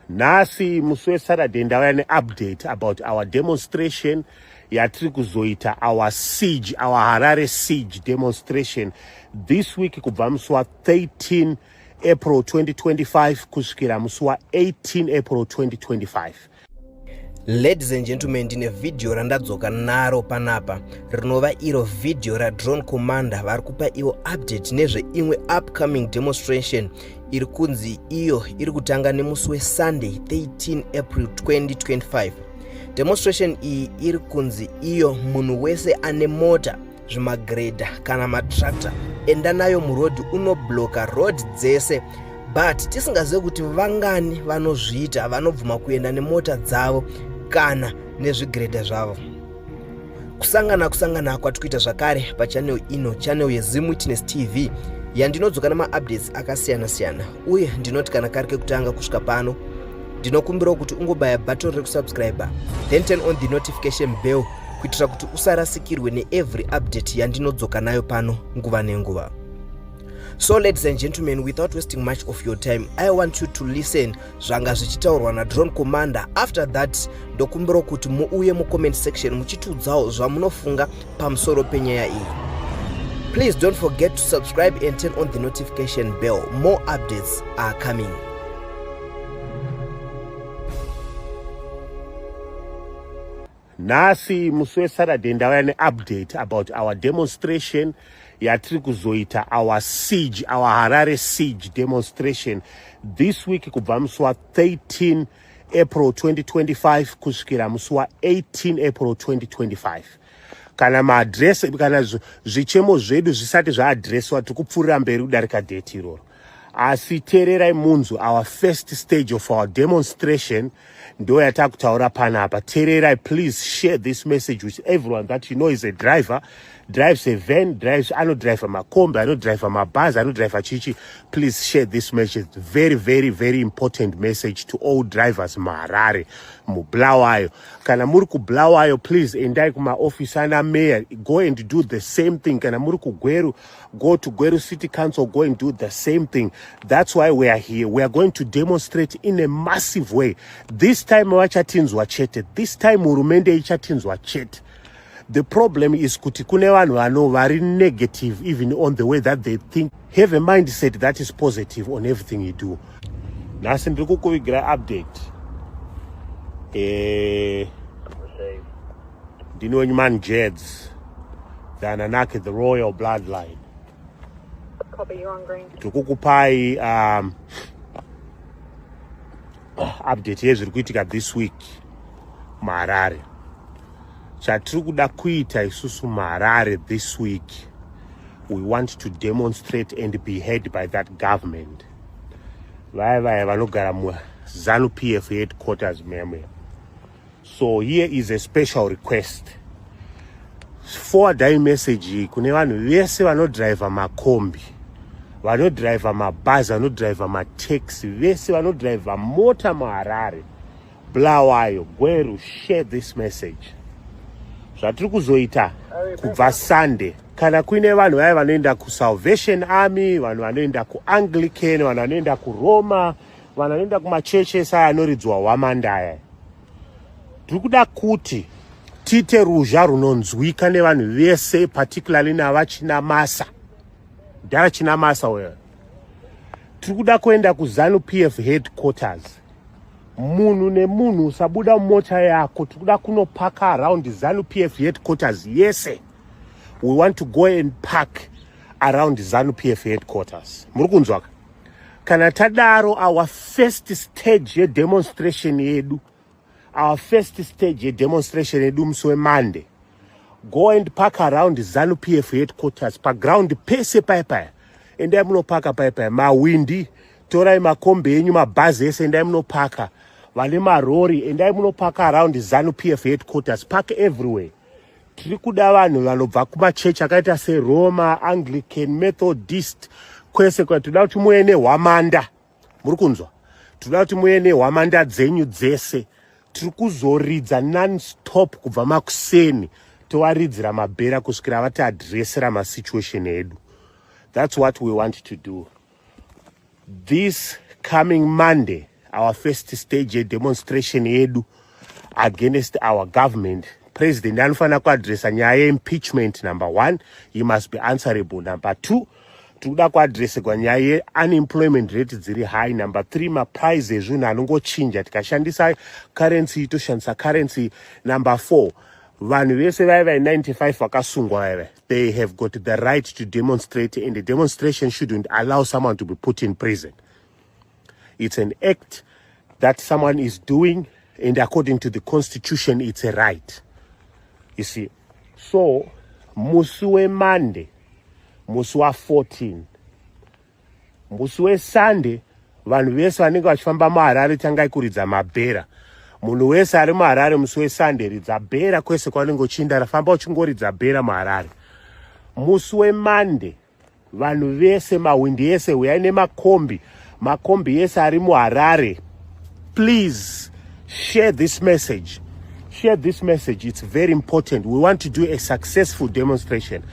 Nhasi musi weSaturday ndauya neupdate about our demonstration yatiri kuzoita, our siege, our Harare siege demonstration this week, kubva musi wa13 April 2025 kusvikira musi wa18 April 2025. Ladies and gentlemen, ndine vhidhiyo randadzoka naro panapa, rinova iro vhidhiyo raDrone Commander vari kupa ivo update nezveimwe upcoming demonstration iri kunzi iyo iri kutanga nemusi weSunday 13 April 2025. Demonstration iyi iri kunzi iyo munhu wese ane mota, zvimagredha kana matractor, enda nayo murodhi unobloka road dzese, but tisingazivi kuti vangani vanozviita, vanobvuma kuenda nemota dzavo kana nezvigredha zvavo. Kusangana kwati kuita zvakare pachannel ino, channel yeZim Witness TV, yandinodzoka nemaupdates akasiyana-siyana. Uye ndinoti kana kari kekutanga kusvika pano, ndinokumbirawo kuti ungobaya button rekusubscribe, then turn on the notification bell, kuitira kuti usarasikirwe neevery update yandinodzoka nayo pano nguva nenguva. So ladies and gentlemen, without wasting much of your time, I want you to listen zvanga zvichitaurwa naDrone Commander. After that, ndokumbirawo kuti muuye mucomment section muchitiudzawo zvamunofunga pamusoro penyaya iyi. Please don't forget to subscribe and turn on the notification bell. More updates are coming. Nhasi musi weSaturday ndauya neupdate about our demonstration yatiri kuzoita, our siege, our Harare siege demonstration this week, kubva musi wa13 April 2025 kusvikira musi wa18 April 2025. Kana maaddress, kana zvichemo zvedu zvisati zvaaddresswa, tiri kupfuurira mberi kudarika date iroro. Asi teererai munzwe, our first stage of our demonstration ndo yatakutaura panapa. Teererai, please share this message with everyone that you know is a driver, drives a van, drives, anodriva makombi, anodriva mabhazi, anodriva chichi. Please share this message. Very, very, very important message to all drivers muHarare, muBulawayo. Kana muri kuBulawayo, please endai kumaofisi ana mayor, go and do the same thing. Kana muri kuGweru, go to Gweru City Council, go and do the same thing. That's why we are here. We are going to demonstrate in a massive way this time. Vachatinzwa chete this time, hurumende ichatinzwa chete. The problem is kuti kune vanhu vano vari negative even on the way that they think. Have a mindset that is positive on everything you do. Nhasi ndiri kukuvigira update. Ndini wenyu Man Jeds, the Ananaki, the royal bloodline. Copy, you're on green. Tiri kukupai update yezviri kuitika this week muHarare. Chatiri kuda kuita isusu muHarare this week, we want to demonstrate and be heard by that government. Vaya vaya vanogara muZANU PF headquarters memwe, so here is a special request. Forwardai message iyi kune vanhu vese vanodhiraivha makombi, vanodhiraivha mabhazi, vanodhiraivha mataxi, vese vanodhiraivha mota muHarare, Bulawayo, Gweru. Share this message. Zvatiri kuzoita kubva Sunday, kana kuine vanhu vaya vanoenda kuSalvation Army, vanhu vanoenda kuAnglican, vanhu vanoenda kuRoma, vanhu vanoenda kumachurches aya anoridzwa hwamandaya, tiri kuda kuti tiite ruzha runonzwika nevanhu vese, particularly navaChinamasa, ndavaChinamasa uyo. Tiri kuda kuenda kuZANU PF headquarters. Munhu nemunhu, usabuda mumota yako. Tiri kuda kunopaka around ZANU PF headquarters yese. We want to go and park around ZANU PF headquarters. Muri kunzwaka? Kana tadaro, our first stage yedemonstration yedu, our first stage yedemonstration yedu musi weMonday, go and park around ZANU PF headquarters, paground pese paya paya. Endai munopaka paya paya. Mawindi, torai makombi enyu, mabhazi ese, endai munopaka. Vane marori, endai munopaka around ZANU PF headquarters. Park everywhere. Tiri kuda vanhu vanobva kumachechi akaita seRoma, Anglican, Methodist, kwese. Toda kuti muve nehwamanda. Muri kunzwa? Toda kuti muve nehwamanda dzenyu dzese. Tiri kuzoridza nonstop kubva makuseni, tovaridzira mabhera kusvikira vatiaddressera masituation edu. That's what we want to do this coming Monday. Our first stage yedemonstration yedu against our government. President anofanira kuadresa nyaya yeimpeachment. Number one, he must be answerable. Number two, tikuda kuadresegwa nyaya yeunemployment rate dziri high. Number three, maprice ezvinhu anongochinja. Tikashandisa currency, toshandisa currency. Number four, vanhu vese vaiva 95 vakasungwa vaiva, they have got the right to demonstrate, and the demonstration shouldn't allow someone to be put in prison. It's an act that someone is doing, and according to the constitution, it's a right, you see. So musi weMonday, musi wa14, musi weSunday, vanhu vese vanenge vachifamba muHarare, tangai kuridza mabhera. Munhu wese ari muHarare musi weSunday, ridza bhera kwese kwaunenge uchiinda. Rafamba uchingoridza bhera muHarare. Musi weMonday, vanhu vese, mahwindi ese, uyai nemakombi. Makombi ese ari muHarare, please share this message, share this message. It's very important. We want to do a successful demonstration.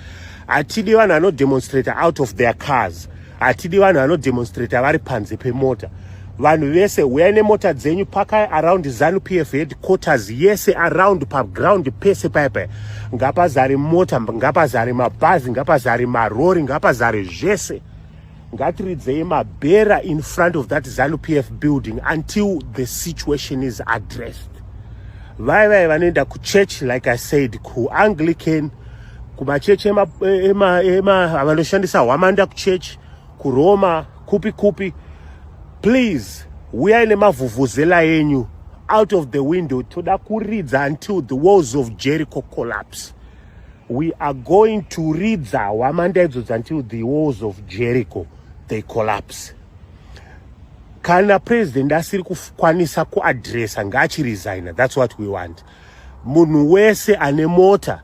Hatidi vanhu vanodemonstrata out of their cars. Hatidi vanhu vanodemonstrata vari panze pemota. Vanhu vese, uyai nemota dzenyu, pakai around ZANU PF headquarters yese, around paground pese paya. Ngapazare mota, ngapazare mabhazi, ngapazare marori, ngapazare zvese. Ngatiridzei mabhera in front of that ZANU PF building until the situation is addressed. Vai vai vanoenda kuchurch, like I said, kuAnglican, kumachechi vanoshandisa hwamanda kuchechi, kuRoma, kupi kupi, please uyai nemavhuvhuzela enyu out of the window. Toda kuridza until the walls of Jericho collapse. We are going to ridza hwamanda idzodzo until the walls of Jericho, they collapse. Kana president asiri kukwanisa kuadresa, ngaachiresigna. That's what we want. Munhu wese ane mota,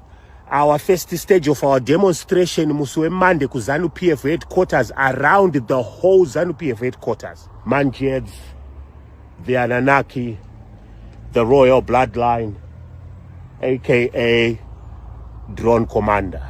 our first stage of our demonstration musi weMonday kuZANU PF headquarters, around the whole ZANU PF headquarters. Manjeds, the Anunnaki, the royal bloodline, aka Drone Commander.